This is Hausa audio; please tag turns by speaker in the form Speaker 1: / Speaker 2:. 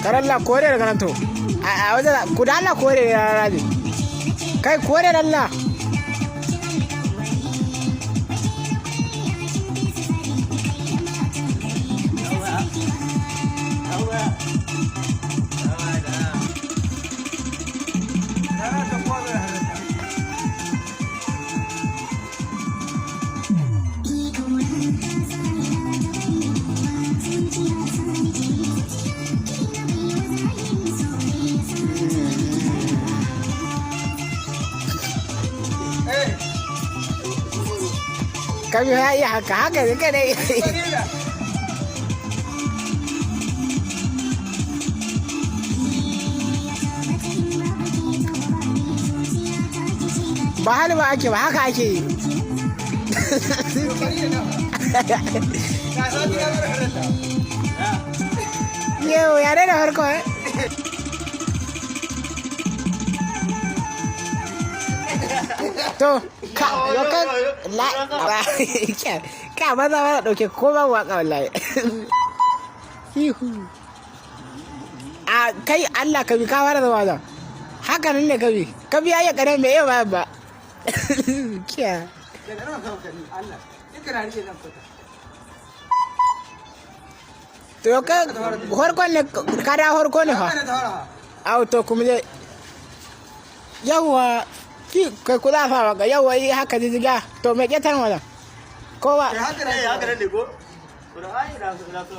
Speaker 1: Karalla kore daga nan to. A wajen ku da Allah kore ya rabe. Kai kore da Allah. Kabi ya iya haka haka ne kadai. Ba halba ake ba, haka ake yi. Yau ya da farko eh? To ka yo ka la ka maza ba dauke ko ba waka wallahi. Ihu. A kai Allah ka bi ka fara zama da. Haka nan ne ka bi. Ka bi ya kare me yau ba ba. Kiya.
Speaker 2: Daga nan kan kani Allah. Duka na rike nan kwata.
Speaker 1: To yo ka horkon ne ka da horko ne fa.
Speaker 2: Haka na ta fara.
Speaker 1: Au to kuma je. Yawwa ki kai ku za fa waka yawwa yi haka jijiga to me ketan wala. Kowa
Speaker 2: Kai haka na
Speaker 3: Eh, haka nan ne ko? Qur'ani na so na so.